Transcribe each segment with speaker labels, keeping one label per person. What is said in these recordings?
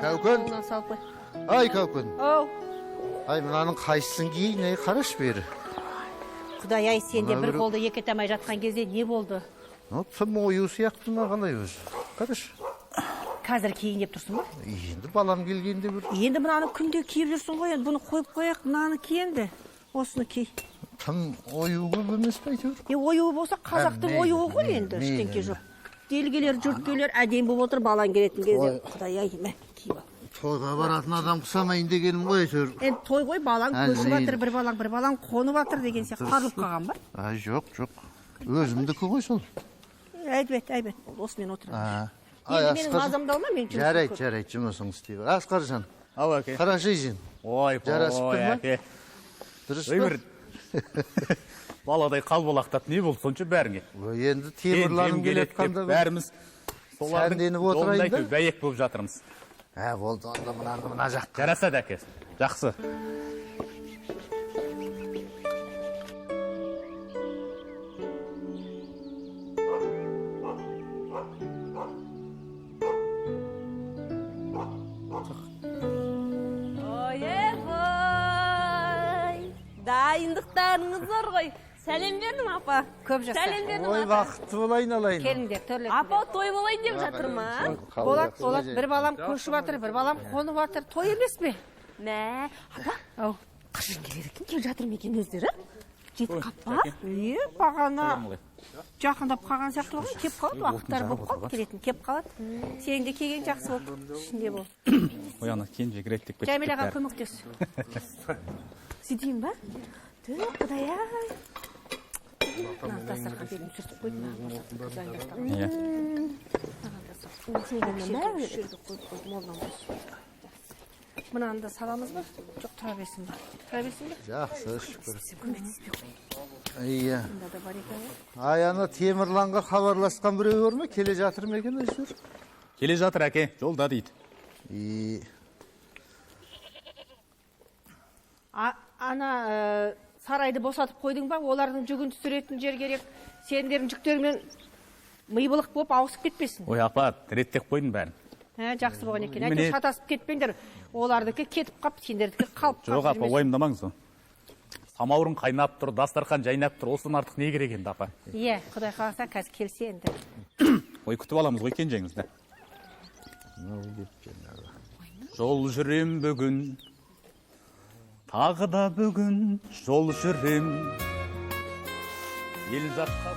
Speaker 1: Кәукен.
Speaker 2: Қолынан салып қой.
Speaker 1: Ай, Кәукен.
Speaker 2: Оу.
Speaker 1: Ай, мынаның қайсысын киейін, ай, қарашы бері.
Speaker 2: Құдай ай, сен де
Speaker 1: Мына
Speaker 2: бір
Speaker 1: біреу-
Speaker 2: қолды екі ете алмай жатқан кезде не болды?
Speaker 1: Ну, тым ою сияқты ма, қалай өзі? Қарашы.
Speaker 2: Қазір киейін деп тұрсың ба?
Speaker 1: Енді балам келгенде бір
Speaker 2: Енді мынаны күнде киіп жүрсің ғой, енді бұны қойып қояйық, мынаны ки енді. Осыны ки.
Speaker 1: Тым ою көп емес пе әйтеуір?
Speaker 2: Е, оюы болса қазақтың
Speaker 1: мейлі,
Speaker 2: оюы ғой
Speaker 1: мейлі,
Speaker 2: енді,
Speaker 1: мейлі
Speaker 2: ештеңке
Speaker 1: енді.
Speaker 2: жоқ. Делгелер, жұрткелер әдемі болып отыр балаң келетін кезде.
Speaker 1: Ой.
Speaker 2: Құдай ай, мә, киіп ал.
Speaker 1: Тойға баратын адам құсамайын дегенім ғой әйтеуір.
Speaker 2: Енді той ғой, балаң
Speaker 1: Ә,
Speaker 2: көшіп
Speaker 1: мейлі.
Speaker 2: жатыр, бір балаң, бір балаң қонып жатыр деген сияқты. Қарылып қалған ба?
Speaker 1: Ай, жоқ, жоқ. Өзімдікі ғой сол.
Speaker 2: Әйбет, әйбет. Осымен отырамын.
Speaker 1: А.
Speaker 2: Енді менің мазамды алма, мен жұмысым
Speaker 1: Жарайды,
Speaker 2: көп.
Speaker 1: жарайды, жұмысың істей бер. Асқаржан,
Speaker 3: Ау, әке.
Speaker 1: қарашы сен.
Speaker 3: Ой,
Speaker 1: Жарасып
Speaker 3: ой,
Speaker 1: тұр ма?
Speaker 3: әке.
Speaker 1: Дұрыс
Speaker 3: Ой,
Speaker 1: па?
Speaker 3: бір баладай қалбалақтап не болды сонша бәріңе?
Speaker 1: Ой, енді темірланым
Speaker 3: Кенжем
Speaker 1: келе
Speaker 3: келеді деп
Speaker 1: жатқанда бір-
Speaker 3: бәріміз солардың
Speaker 1: Сәнденіп
Speaker 3: жолында
Speaker 1: отырайын да.
Speaker 3: әйтеуір бәйек болып жатырмыз.
Speaker 1: Ә, болды, онда мынаны мына жаққа.
Speaker 3: Жарасады, әке. Жақсы.
Speaker 4: Ой, дайындықтарыңыз зор ғой. Сәлем бердім, апа.
Speaker 2: Көп жаса.
Speaker 4: Сәлем бердім,
Speaker 1: Ой,
Speaker 4: ата.
Speaker 1: бақытты болайын алайын.
Speaker 2: Келіңдер, төрлетіңдер.
Speaker 4: Апа, той болайын деп жатыр ма?
Speaker 2: Болады, болады. Бір балам көшіп жатыр, бір балам қонып жатыр. Той емес пе?
Speaker 4: Мә, апа,
Speaker 2: Ау.
Speaker 4: қашан келер екен? Келіп жатыр ма екен өздері? Жетіп қап па?
Speaker 2: Е, бағана жақындап қалған сияқты болған, кеп қалады, уақыттары болып қалды, келетін кеп қалады. Сенің де келген жақсы болды, ішінде бол.
Speaker 3: Ой, ана кенже реттеп кетті.
Speaker 2: Жәмилаға көмектес.
Speaker 4: Сөйтейін ба? Тө, құдай ай.
Speaker 2: Мына дастархан бетін сүртіп қойды, мына босатып,
Speaker 3: Иә.
Speaker 2: жерге жерге қойып қойдым, молынан болсын. Мынаны да саламыз ба? Жоқ, тұра берсін ба? Тұра берсін бе?
Speaker 1: Жақсы, шүкір.
Speaker 4: Көмектеспей қой.
Speaker 1: Иә.
Speaker 2: Мында да бар екен ғой.
Speaker 1: Ай, ана Темірланға хабарласқан біреу бар ма? Келе жатыр ма екен әйтеуір?
Speaker 3: Келе жатыр, әке, жолда дейді.
Speaker 1: И,
Speaker 2: Ана сарайды босатып қойдың ба? Олардың жүгін түсіретін жер керек. Сендердің жүктеріңмен мибылық болып ауысып кетпесін.
Speaker 3: Ой, апа, реттеп қойдым бәрін.
Speaker 2: Ә, жақсы болған екен.
Speaker 3: Міне-
Speaker 2: Әйтеуір шатасып кетпеңдер. Олардікі кетіп қап, сендердікі қалып
Speaker 3: Жоқ,
Speaker 2: қап
Speaker 3: апа,
Speaker 2: жүрмесін.
Speaker 3: уайымдамаңыз. Самаурын қайнап тұр, дастархан жайнап тұр. Осыдан артық не керек енді, апа?
Speaker 2: Иә, Құдай қаласа қазір келсе енді.
Speaker 3: Ой, күтіп аламыз ғой кенжеңізді. Жол жүрем бүгін, тағы да бүгін жол жүрем. Ел жаққа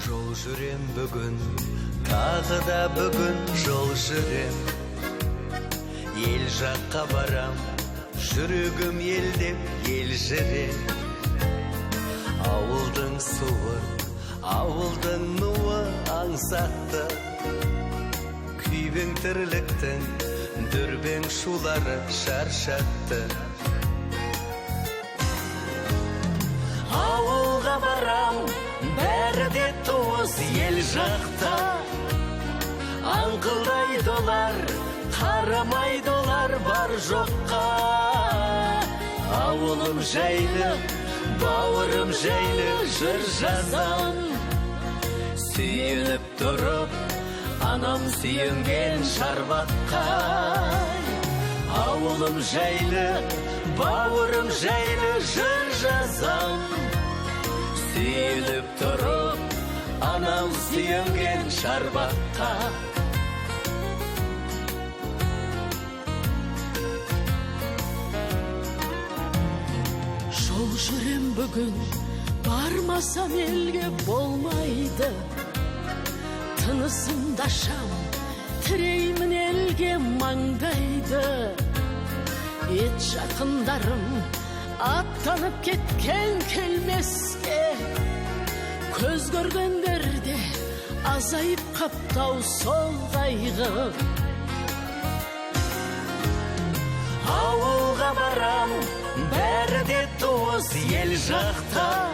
Speaker 5: Жол жүрем бүгін, тағы да бүгін жол жүрем. Ел жаққа барам, жүрегім елдеп елжірем. Ауылдың суы, ауылдың нуы аңсатты. Күйбең тірліктің дүрбең шулары шаршатты. Ауылға барам, бәрі де туыс ел жақта. Аңқылдайды олар, қарамайды олар бар жоққа. Ауылым жайлы, бауырым жайлы жыр жазам. Сүйеніп тұрып, анам сүйенген шарбаққа. Ауылым жайлы, бауырым жайлы жыр жазам. Сүйеніп тұрып, анам сүйенген шарбаққа.
Speaker 6: Жол жүрем бүгін, бармасам елге болмайды. Тынысымды ашам, тіреймін елге маңдайды. Ет жақындарым аттанып кеткен келмеске. Көз көргендерде азайып қаптау сол қайғы.
Speaker 5: Ауылға туыс ел жақта.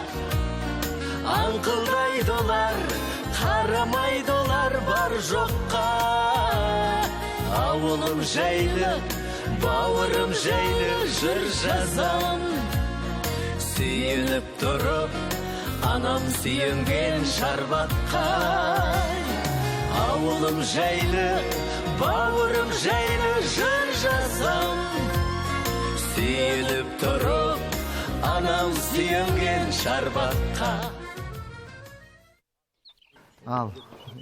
Speaker 5: Аңқылдайды олар, қарамайды олар бар жоққа. Ауылым жайлы, бауырым жайлы жыр жазам. Сүйеніп тұрып, анам сүйенген шарбаққа. Ауылым жайлы, бауырым жайлы жыр жазам. Сүйеніп тұрып, анам сүйенген шарбаққа.
Speaker 1: Ал,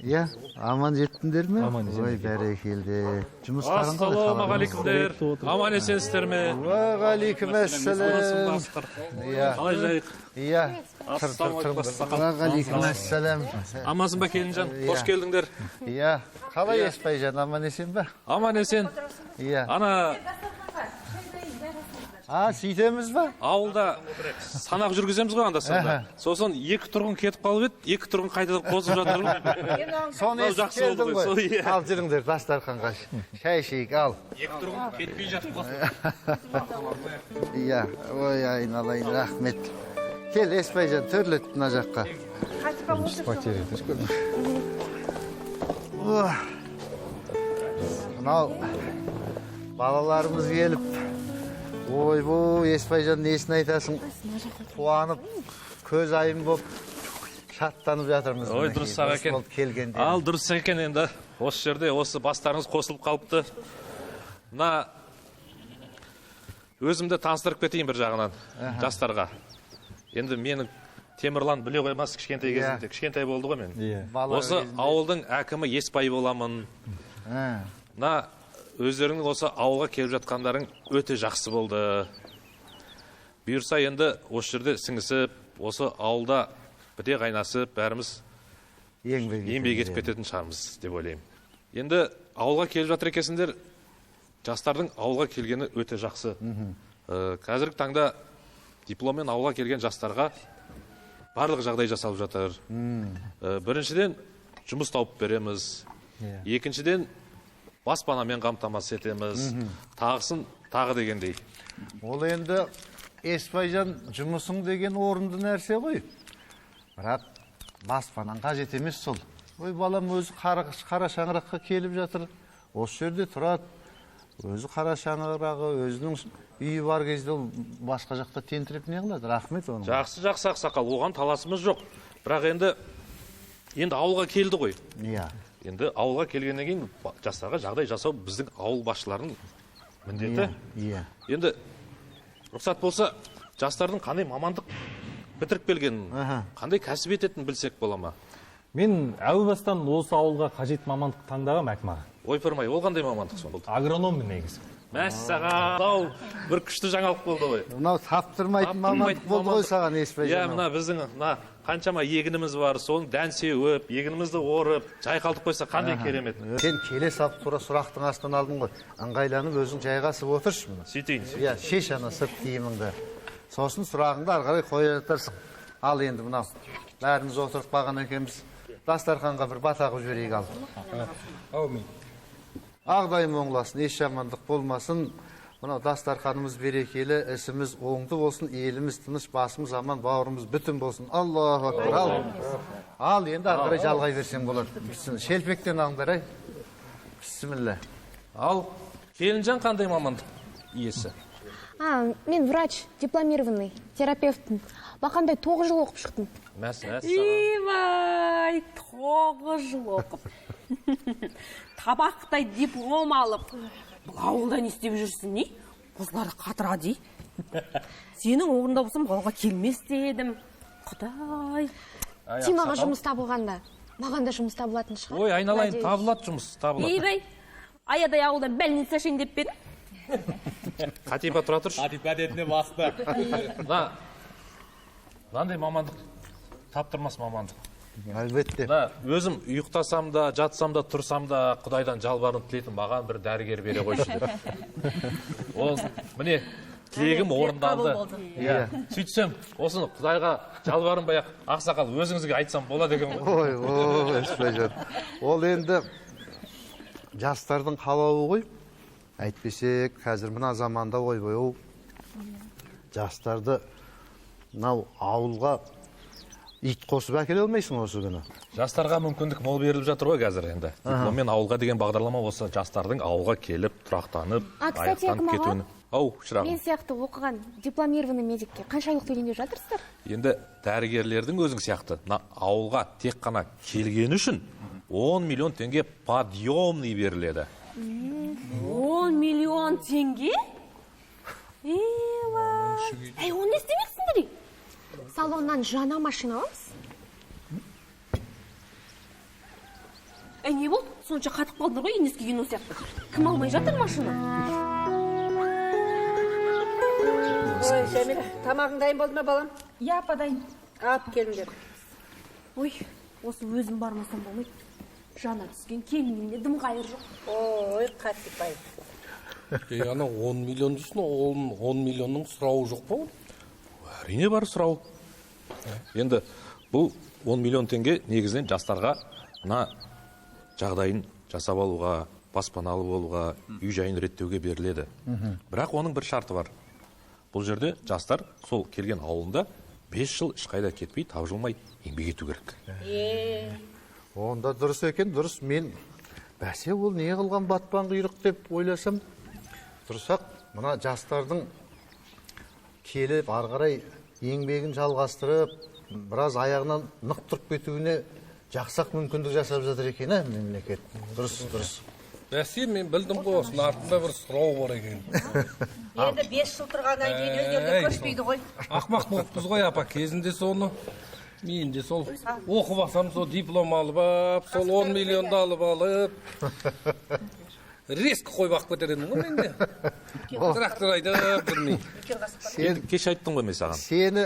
Speaker 1: иә, аман жеттіңдер ме?
Speaker 7: Аман есен.
Speaker 1: Ой, бәрекелді. Жұмыстарың қалай?
Speaker 8: Ассалаумағалейкумдер. Аман есенсіздер ме?
Speaker 1: Уағалейкумассалам. Иә.
Speaker 8: Қалай жайық?
Speaker 1: Иә.
Speaker 8: Ассалаумағалейкум.
Speaker 1: Уағалейкумассалам.
Speaker 8: Амансың ба, келінжан? Қош келдіңдер.
Speaker 1: Иә. Қалай, Еспайжан, аман есен ба?
Speaker 8: Аман есен.
Speaker 1: Иә.
Speaker 8: Ана
Speaker 1: А, сөйтеміз ба?
Speaker 8: Ауылда санақ жүргіземіз ғой анда санда. Сосын екі тұрғын кетіп қалып еді, екі тұрғын қайтадан қосып жатыр.
Speaker 1: Соны
Speaker 8: Мынау
Speaker 1: естіп
Speaker 8: жақсы болды
Speaker 1: келдің
Speaker 8: ғой, сол,
Speaker 1: ғой.
Speaker 8: иә.
Speaker 1: Ал жүріңдер дастарханға, шай ішейік, ал.
Speaker 8: Екі тұрғын кетпей жатып қосып.
Speaker 1: Иә, ой, айналайын, рахмет. Кел, Еспайжан, төрлет мына жаққа. Ох. Мынау балаларымыз келіп, ойбу, Еспайжан, несін айтасың? Қуанып, көз айым боп, шаттанып жатырмыз.
Speaker 8: Ой,
Speaker 1: мінекей,
Speaker 8: дұрыс ақ екен.
Speaker 1: Болып келгенде.
Speaker 8: Ал дұрыс екен енді. Осы жерде осы бастарыңыз қосылып қалыпты. Мына өзімді таныстырып кетейін бір жағынан жастарға. Енді мені Темірлан біле қоймас, кішкентай кезімде, кішкентай болды ғой мен.
Speaker 7: Иә.
Speaker 1: Бала
Speaker 8: Осы
Speaker 1: кезінде.
Speaker 8: ауылдың әкімі Еспай боламын. Мына өздеріңнің осы ауылға келіп жатқандарың өте жақсы болды. Бұйырса енді осы жерде сіңісіп, осы ауылда біте қайнасып, бәріміз
Speaker 1: Еңбек
Speaker 8: еңбек етіп кететін шығармыз деп ойлаймын. Енді ауылға келіп жатыр екенсіңдер, жастардың ауылға келгені өте жақсы. Қазіргі таңда дипломмен ауылға келген жастарға барлық жағдай жасалып жатыр. Біріншіден, жұмыс тауып береміз. Екіншіден, баспанамен қамтамасыз етеміз. Тағысын тағы дегендей.
Speaker 1: Ол енді, Еспайжан, жұмысың деген орынды нәрсе ғой. Бірақ баспанаң қажет емес сол. Ой, балам өзі қара шаңыраққа келіп жатыр. Осы жерде тұрады. Өзі қара шаңырағы, өзінің үйі бар кезде ол басқа жақта тентіреп не қылады? Рахмет оның.
Speaker 8: Жақсы, жақсы, ақсақал, оған таласымыз жоқ. Бірақ енді ауылға келді ғой.
Speaker 1: Иә.
Speaker 8: Енді ауылға келгеннен кейін жастарға жағдай жасау біздің ауыл басшыларының міндеті.
Speaker 1: Иә.
Speaker 8: Енді рұқсат болса, жастардың қандай мамандық бітіріп келгенін, қандай кәсіп ететінін білсек бола ма?
Speaker 7: Мен әу бастан осы ауылға қажет мамандық таңдағам, әкім аға.
Speaker 8: Ойпырмай, ол қандай мамандық сонда?
Speaker 7: Агрономмын негізі.
Speaker 8: Мәссаған, мынау бір күшті жаңалық болды ғой.
Speaker 1: Мынау таптырмайтын мамандық болды ғой саған, Еспайжан.
Speaker 8: Иә, мына біздің мына қаншама егініміз бар, соны дән сеуіп, егінімізді орып, жайқалтып қойса қандай керемет.
Speaker 1: Сен келе салып тура сұрақтың астынан алдың ғой. Ыңғайланып өзің жайғасып отыршы мына.
Speaker 8: Сөйтейін.
Speaker 1: Иә, шеш ана сырт киіміңді. Сосын сұрағыңды ары қарай қоя жатарсың. Ал енді мынау бәріміз отырып қалған екенбіз. Дастарханға бір бата қылып жіберейік ал.
Speaker 7: Әумин.
Speaker 1: Ағдайым оңласын, еш жамандық болмасын. Мынау дастарханымыз берекелі, ісіміз оңды болсын, еліміз тыныш, басымыз аман, бауырымыз бүтін болсын. Аллаху акбар. Ал, ал енді ары қарай жалғай берсең болады. Бісміллә. Шелпектен алыңдар, ай. Бісміллә.
Speaker 8: Ал келінжан қандай мамандық иесі?
Speaker 9: А, мен врач, дипломированный, терапевтпін. Бақандай 9 жыл оқып шықтым.
Speaker 8: Мәссаған.
Speaker 4: Ивай, 9 жыл оқып. Табақтай диплом алып. Бұл ауылда не істеп жүрсің, не? Осыларды қатырады, ей. Сенің орнында болсам, ауылға келмес те едім. Құдай.
Speaker 9: Тимаға жұмыс табылғанда, маған да жұмыс табылатын шығар.
Speaker 8: Ой, айналайын,
Speaker 9: Надеюсь.
Speaker 8: табылады жұмыс, табылады.
Speaker 4: Ейбай, аядай ауылдан больница ашайын деп пе едің?
Speaker 8: Қатипа, тұра тұршы.
Speaker 3: Қатипа әдетіне басты.
Speaker 8: Мынандай мамандық таптырмас мамандық.
Speaker 1: Әлбетте.
Speaker 8: Мына өзім ұйықтасам да, жатсам да, тұрсам да Құдайдан жалбарынып тілейтін, маған бір дәрігер бере қойшы деп. Ол міне тілегім орындалды.
Speaker 1: Иә.
Speaker 8: Сөйтсем, осыны Құдайға жалбарынбай ақ, ақсақал, өзіңізге айтсам болады екен ғой.
Speaker 1: Ой, ой, Еспайжан. Ол енді жастардың қалауы ғой. Әйтпесе қазір мына заманда ойбай оу жастарды Мынау ауылға ит қосып әкеле алмайсың осы күні.
Speaker 8: Жастарға мүмкіндік мол беріліп жатыр ғой қазір енді. Дипломмен ауылға деген бағдарлама осы жастардың ауылға келіп, тұрақтанып, аяқтанып кетуін. Ау, шырағым.
Speaker 9: Мен сияқты оқыған дипломированный медикке қанша айлық төлейін деп жатырсыздар?
Speaker 8: Енді дәрігерлердің өзің сияқты ауылға тек қана келгені үшін 10 миллион теңге подъемный беріледі.
Speaker 4: 10 миллион теңге? Әй, оны не істемексіңдер?
Speaker 9: Салоннан жаңа машина аламыз.
Speaker 4: Әй, не болды? Сонша қатып қалдыңдар ғой, енеске кино сияқты. Кім алмай жатыр машина?
Speaker 2: Ой, Жәмила, тамағың дайын болды ма, балам?
Speaker 10: Иә, апа, дайын.
Speaker 2: Алып келіңдер.
Speaker 4: Ой, осы өзім бармасам болмайды. Жаңа түскен келінімде дым қайыр жоқ.
Speaker 2: Ой, Қатипай.
Speaker 11: Ана 10 миллион дейсің, 10 миллионның сұрауы жоқ па?
Speaker 8: Әрине бар сұрау. Енді бұл 10 миллион теңге негізінен жастарға мына жағдайын жасап алуға, баспаналы болуға, үй жайын реттеуге беріледі. Бірақ оның бір шарты бар. Бұл жерде жастар сол келген ауылында 5 жыл ешқайда кетпей, тапжылмай еңбек ету керек.
Speaker 1: Онда дұрыс екен, дұрыс. Мен бәсе ол не қылған батпан құйрық деп ойласам, дұрыс-ақ, мына жастардың келіп ары қарай еңбегін жалғастырып, біраз аяғынан нық тұрып кетуіне жақсы-ақ мүмкіндік жасап жатыр екен, ә, мемлекет. Дұрыс, дұрыс.
Speaker 11: Бәсе, мен білдім ғой, осының артында бір сұрау бар екен.
Speaker 2: Енді 5 жыл тұрғаннан кейін өздері көшпейді ғой.
Speaker 11: Ақмақ болыппыз ғой, апа, кезінде соны. Мен де сол оқып алсам, сол диплом алып ап, сол 10 миллионды алып алып, резко қойып ақ кетер едім ғой мен де. Трактор айдап жүрмей.
Speaker 8: Сен кеш айттым ғой мен саған.
Speaker 1: Сені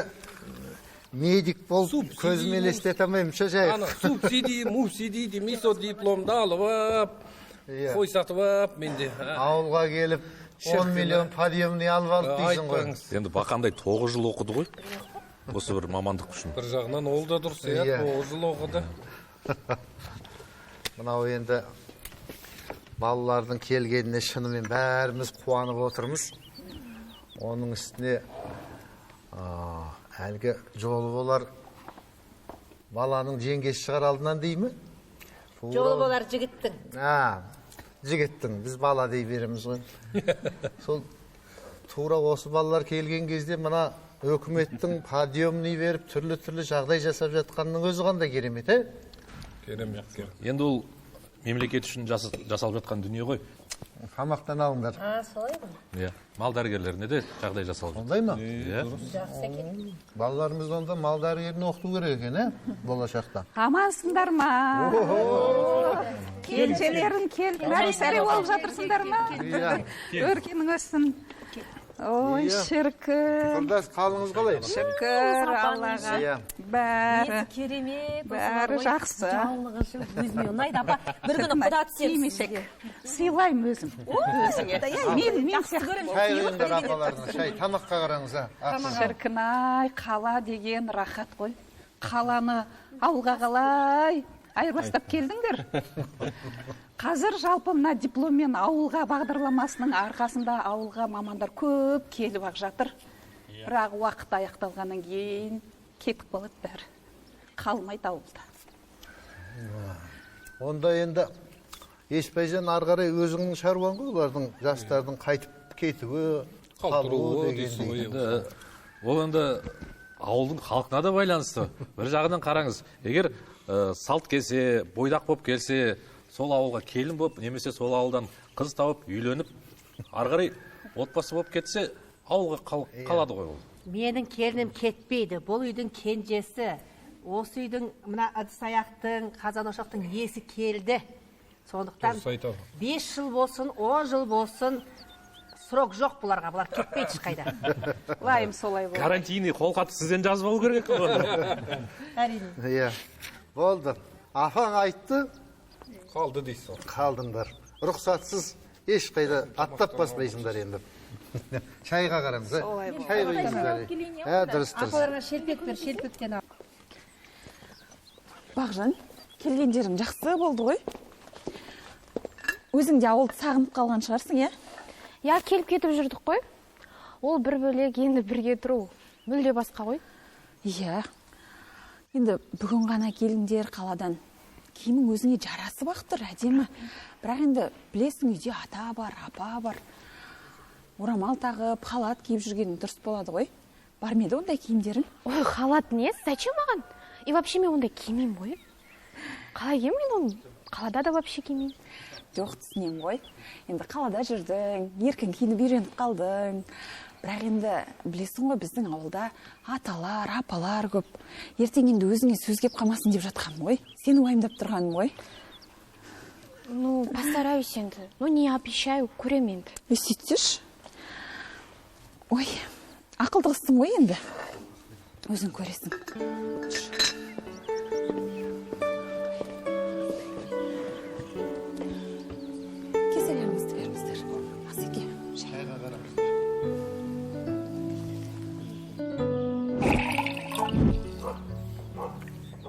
Speaker 1: медик болып көзіме елестете алмаймын, шашайық.
Speaker 11: Ана субсидия, мубсидия демей, сол дипломды алып ап, қой сатып ап, мен де.
Speaker 1: Ауылға келіп 10 миллион подъемный алып алып дейсің ғой.
Speaker 8: Енді бақандай 9 жыл оқыды ғой. Осы бір мамандық үшін.
Speaker 11: Бір жағынан ол да дұрыс, иә, 9 жыл оқыды.
Speaker 1: Мынау енді балалардың келгеніне шынымен бәріміз қуанып отырмыз. Оның үстіне әлгі жолы болар баланың жеңгесі шығар алдынан дей ме?
Speaker 2: Жолы болар жігіттің.
Speaker 1: Жігіттің, біз бала дей береміз ғой. Сол тура осы балалар келген кезде мына өкіметтің подъемный беріп түрлі-түрлі жағдай жасап жатқанының өзі қандай керемет, ә?
Speaker 11: Керемет.
Speaker 8: Енді ол мемлекет үшін жасалып жатқан дүние ғой.
Speaker 1: Тамақтан алыңдар.
Speaker 2: Солай ғой.
Speaker 8: Иә, мал дәрігерлеріне де жағдай жасалып жатыр.
Speaker 1: Ондай ма?
Speaker 8: Иә.
Speaker 2: Жақсы екен.
Speaker 1: Балаларымызды онда мал дәрігеріне оқыту керек екен, ә? Болашақта.
Speaker 10: Амансыңдар ма? Кенжелерің келіп, мәре-сәре болып жатырсыңдар ма? Өркенің өссін. Ой, шіркін.
Speaker 1: Құрдас, қалыңыз қалай?
Speaker 10: Шүкір Аллаға. Бәрі
Speaker 4: керемет.
Speaker 10: Бәрі жақсы.
Speaker 4: Жаулығы өзіме ұнайды, апа. Бір күні құда түсеміз.
Speaker 10: Кимешек. Сыйлаймын өзім. Өзіңе. Мен сияқты.
Speaker 1: Шай құйыңдар апаларына, шай. Тамаққа қараңыз, а.
Speaker 10: Шіркін ай, қала деген рахат қой. Қаланы ауылға қалай айырбастап келдіңдер? Қазір жалпы мына дипломмен ауылға бағдарламасының арқасында ауылға мамандар көп келіп ақ жатыр. Бірақ уақыт аяқталғаннан кейін кетіп қалады бәрі. Қалмайды ауылда.
Speaker 1: Онда енді Еспайжан ары қарай өзіңнің шаруаң ғой, олардың жастардың қайтып кетуі, қалуы дегендей.
Speaker 8: Ол енді ауылдың халқына да байланысты. Бір жағынан қараңыз, егер салт келсе, бойдақ болып келсе, сол ауылға келін болып, немесе сол ауылдан қыз тауып, үйленіп, ары қарай отбасы болып кетсе, ауылға қалады ғой ол.
Speaker 2: Менің келінім кетпейді. Бұл үйдің кенжесі. Осы үйдің мына ыдыс-аяқтың, қазан ошақтың иесі келді. Сондықтан 5 жыл болсын, 10 жыл болсын, срок жоқ бұларға, бұлар кетпейді ешқайда.
Speaker 10: Лайым солай болды.
Speaker 8: Карантинный қолхатты сізден жазып алу керек екен ғой.
Speaker 2: Әрине.
Speaker 1: Иә. Болды. Апаң айтты.
Speaker 11: Қалды дейсіз.
Speaker 1: Қалдыңдар. Рұқсатсыз ешқайда аттап баспайсыңдар енді. Шайға қараңыз, шай құйыңыздар. Дұрыс, дұрыс.
Speaker 2: Апаларға шелпек бер, шелпектен ал.
Speaker 12: Бағжан, келгендерің жақсы болды ғой. Өзің де ауылды сағынып қалған шығарсың, иә?
Speaker 9: Иә, келіп кетіп жүрдік қой. Ол бір бөлек, енді бірге тұру мүлде басқа ғой.
Speaker 12: Иә. Енді бүгін ғана келдіңдер қаладан. Киімің өзіңе жарасып ақ тұр, әдемі. Бірақ енді білесің, үйде ата бар, апа бар. Орамал тағып, халат киіп жүргенің дұрыс болады ғой. Бар ма еді ондай киімдерің?
Speaker 9: Ой, халат не? Зачем маған? И вообще мен ондай кимеймін ғой. Қалай киемін мен оны? Қалада да вообще кимеймін.
Speaker 12: Жоқ, түсінемін ғой. Енді қалада жүрдің, еркін киініп үйреніп қалдың. Бірақ енді білесің ғой, біздің ауылда аталар, апалар көп. Ертең енді өзіңе сөз кеп қалмасын деп жатқаным ғой. Сені уайымдап тұрғаным ғой.
Speaker 9: Ну, постараюсь енді. Ну, не обещаю, көрем енді.
Speaker 12: Сөйтсеші. Ой, ақылды қызсың ғой енді. Өзің көресің. Кеселеріңізді беріңіздер. Асеке,
Speaker 1: шайға қараңыз.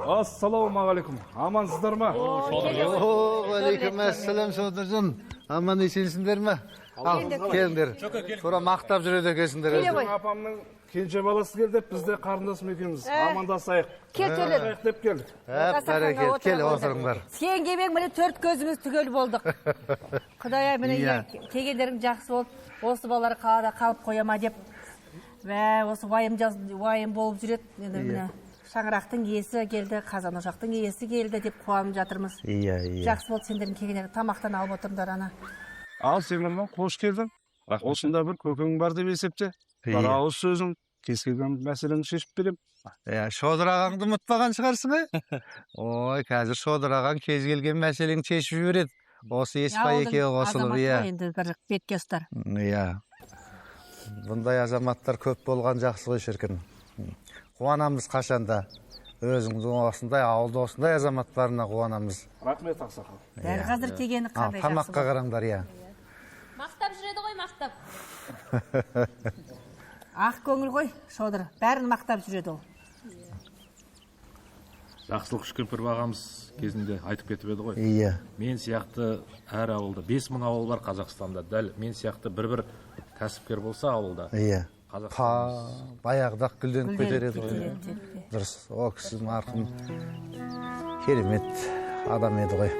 Speaker 13: Ассалаумағалейкум. Амансыздар ма?
Speaker 1: Уағалейкум ассалам, Содыржан. Аман есенсіңдер ме? Ал, келіңдер. Тура мақтап жүреді екенсіңдер.
Speaker 13: Апамның кенже баласы келді деп, біз де қарындасым екеуміз амандасайық.
Speaker 2: Кел, Төлен.
Speaker 13: Деп келдік.
Speaker 1: Бәрекелді, кел отырыңдар.
Speaker 2: Сен келмең, міне төрт көзіміз түгел болдық. Құдай-ай, міне келгендерің жақсы болды. Осы балалар қалада қалып қоя ма деп. Осы уайым болып жүреді. Енді міне шаңырақтың иесі келді, қазан ошақтың иесі келді деп қуанып жатырмыз.
Speaker 1: Иә, иә.
Speaker 2: Жақсы болды сендердің келгендерің, тамақтан алып отырыңдар ана.
Speaker 13: Ал Темірлан, қош келдің. Осында бір көкең бар деп есепте. Бір ауыз сөзің, кез келген мәселені шешіп берем.
Speaker 1: Иә, Шодыр ағаңды ұмытпаған шығарсың, ә? Ой, қазір Шодыр ағаң кез келген мәселені шешіп жібереді. Осы Еспай екеуі қосылып, иә.
Speaker 2: Енді бір бетке ұстар.
Speaker 1: Иә. Бұндай азаматтар көп болған жақсы ғой, шіркін. Қуанамыз қашанда. Өзіңіздің осындай ауылда осындай азаматтарына қуанамыз.
Speaker 13: Рахмет, ақсақал.
Speaker 2: Дәл қазір келгені қандай жақсы.
Speaker 1: Тамаққа қараңдар, иә.
Speaker 4: Мақтап жүреді ғой, мақтап.
Speaker 2: Ақ көңіл ғой, Шодыр. Бәрін мақтап жүреді ол.
Speaker 8: Жақсылық Үшкемпіров ағамыз кезінде айтып кетіп еді ғой.
Speaker 1: Иә.
Speaker 8: Мен сияқты әр ауылда 5000 ауыл бар Қазақстанда. Дәл мен сияқты бір-бір кәсіпкер болса ауылда.
Speaker 1: Иә. Баяғыда гүлденіп кетер еді ғой. Дұрыс, ол кісі марқұм керемет адам еді ғой.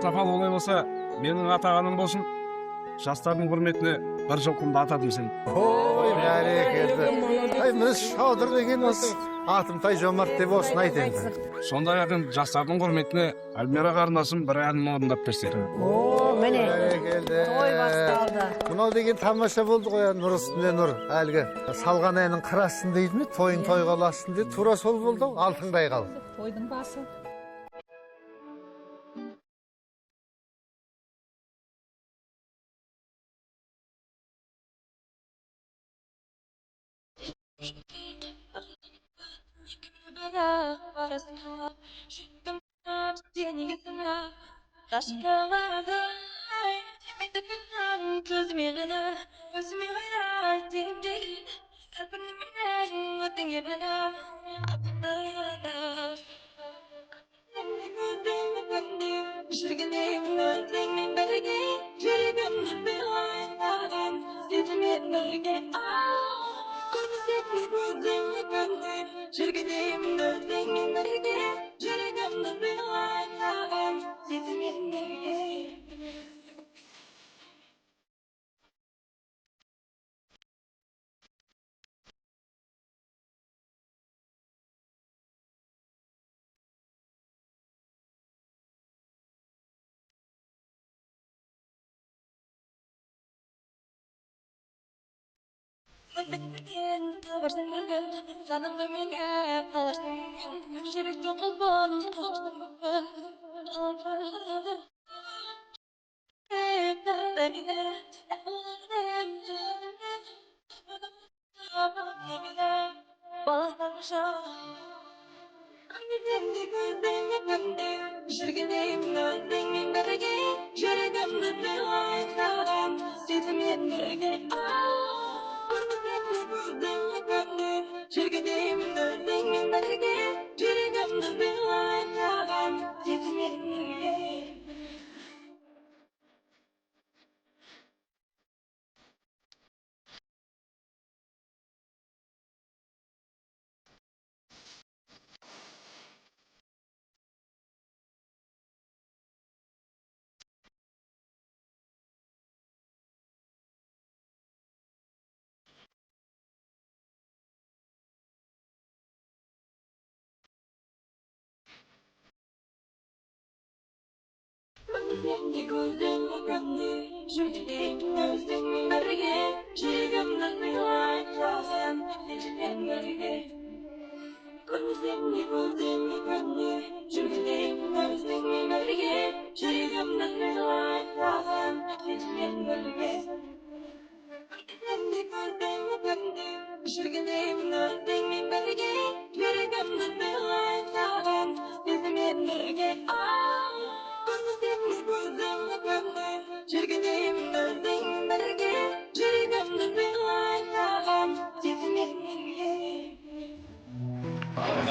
Speaker 13: Сапал, олай болса, менің атағаным болсын. Жастардың құрметіне бір жылқымды атадым сен.
Speaker 1: Ой, бәрекелді. Ай, міне Шодыр деген осы Атымтай жомарт деп осыны айт енді.
Speaker 13: Сондай-ақ жастардың құрметіне Альмира қарындасым бір әнін орындап берсе.
Speaker 2: О, міне. Той басталды.
Speaker 1: Мынау деген тамаша болды ғой, нұр үстіне нұр. Әлгі салған әнін қырасын дейді ме, тойын тойға ұлассын дейді. Тура сол болды, алтындай қал.
Speaker 10: Тойдың басы.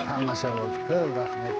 Speaker 1: Тамаша болды, көп рахмет.